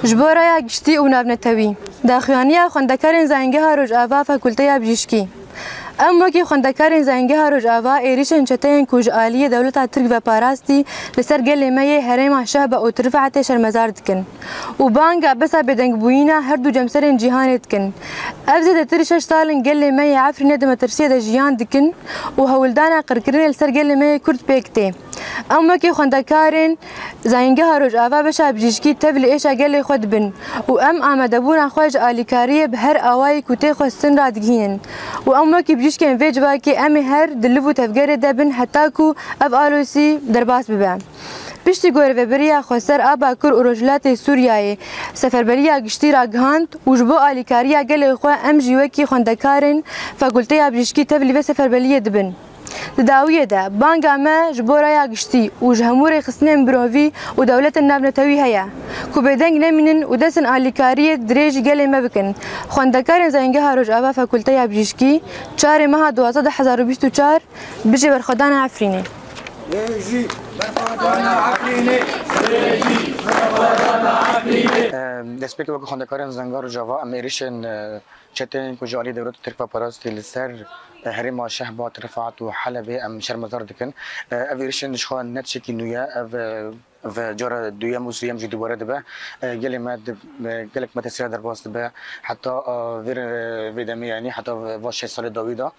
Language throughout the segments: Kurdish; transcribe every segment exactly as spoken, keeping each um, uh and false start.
Ji bo raya giştî û navnetewî, daxuyaniya xwendekarên Zayîngeha Rojava Fakulteya Bijîşkî. Em wekî xwendekarên Zayîngeha Rojava êrîşên çeteyên ku ji aliyê dewleta Tirk ve parastî li ser gelê me yê herêma Şehba û Tirfeetê şermezar dikin û banga besa bêdengbûyîna her du cemserên cîhanê dikin. Ev zêdetir şeş sal in gelê me yê Efrînê di metirsiyê de jiyan dikin û hewldana qirkirinê li ser gelê me yê Kurd pêk tê. Em wekî xwendekarên Zayîngeha Rojava beşa bijîşkî tev li êşa gelê xwe dibin û em amadebûna xwe ji alîkariyê bi her awayî ku tê xwestin radigihînin û em wekî bijîşkên vê civakê em ê her di liv û tevgerê de bin heta ku ev alozî derbas bibe. Piştî ku Rêveberiya Xweser a Bakur û Rojhilatê Sûriyeyê seferberiya giştî ragihand û ji bo alîkariya gelê xwe em jî wekî xwendekarên Fakulteya Bijîşkî tev li vê seferberiyê dibin. Di dawiyê de banga me ji bo raya giştî û ji hemû rêxistinên mirovî û dewletên navnetewî heye ku bêdeng nemînin û destên alîkariyê dirêjî gelê me bikin. Xwendekarên Zayîngeha Rojava Fakulteya Bijîşkî, çarê meha duwazdeh du hezar û bîst û çar, bijî berxwedana Efrînê. Destpêkê wekî xwendekarên Zayîngeha Rojava em êrişên, e, çeteyên ku ji alî dewleta Tirk ve parastî li ser, e, herêma Şehba, Tirfeat û Helebê em şermezar dikin. E, ev êrişên ji xwe ne tiştekî nû ye, ev, e, ev cara duyem û sêyem jî dubare dibe. E, gelê me di, e, gelek metirsîya derbas dibe. Heta, e, vê, vê demê, yanî heta va şeş salê dawî de.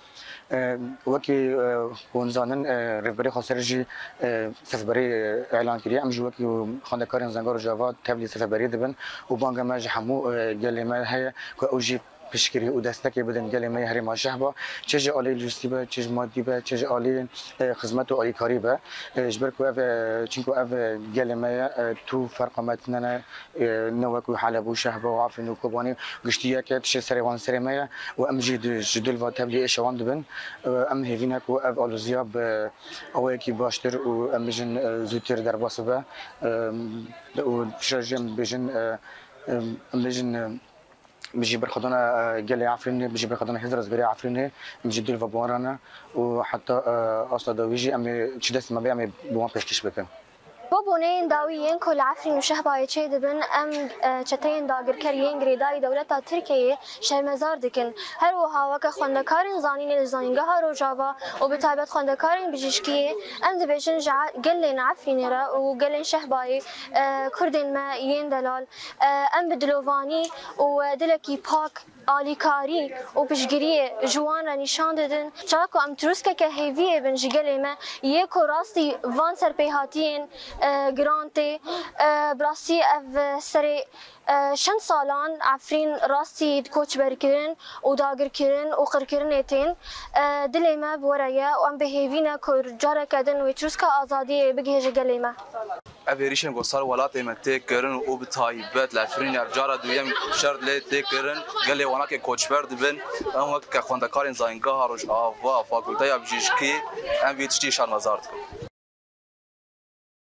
E, wekî, e, hûn zanin, e, Rêvberê Xweser jî, e, seferberî, e, îlan kiriye. Em jî wekî xwendekarên Zayîngeha Rojava tevlî seferberiyê dibin û banga me ji hemû, e, gelê me heye ku ew jî piştgirî û destekê bidin gelê me yê herêma Şehba. Çi ji alî lojîstî be, çi ji madî be, çi ji alî, e, xizmet û alîkarî be. E, ji ber ku ev, e, çimku ev, e, gelê me ye, e, tu ferqa me tune ne. E, ne wekî Heleb û Şehba û Efrîn û Kobanê giştî yek e, tiştê serê wan serê me ye û em jî di, ji dil ve tevlî êşa wan dibin. E, em hêvî ne ku ev aloziya bi awayekî baştir û em bijin, e, zûtir derbas bibe. E, û piştre jî em bijin, e, e, em bijin, e, bijî berxwedana, e, gelê Efrînê, bijî berxwedana Hêza Rizgarî Efrînê, em ji dil ve bi wan re ne û heta, e, asta dawî jî em ê çi dest me be em ê bi wan pêşkêş bikin. Bo boneyên dawî yên ku li Efrîn û Şehbayê çêdibin, em, e, çeteyên dagirker yên girêdayî dewleta Tirkiyeyê şermezar dikin. Her wiha weke xwendekarên zanînê li Zayîngeha Rojava û bi taybet xwendekarên bijîşkiyê, em dibêjin ji e-, gelên Efrînê re û gelên Şehbayê, e, Kurdên me yên delal, e, em bi dilovanî û, e, dilekî pak alîkarî û piştgiriyê ji wan re nîşan didin. Çawa ku em tirûskeke hêviyê bin ji gelê me, yê ku rastî van serpêhatiyên, e, giran tê, e, bi rastî ev serê, e, çend salan Efrîn rastî koçberkirin û dagirkirin û qirkirinê tên. E, dilê me bi we re ye û em bi hêvî ne ku careke din wê tirûska azadiyê bigihêje gelê me. Ev êrîşên ku ser welatê me tê kirin û bi taybet li Efrînê cara duyem şer lê tê kirin, gelê wan weke koçber dibin. Em weke xwendekarên Zayîngeha Rojava, Fakulteya Bijîşkî, em vî tiştî şermezar dikin.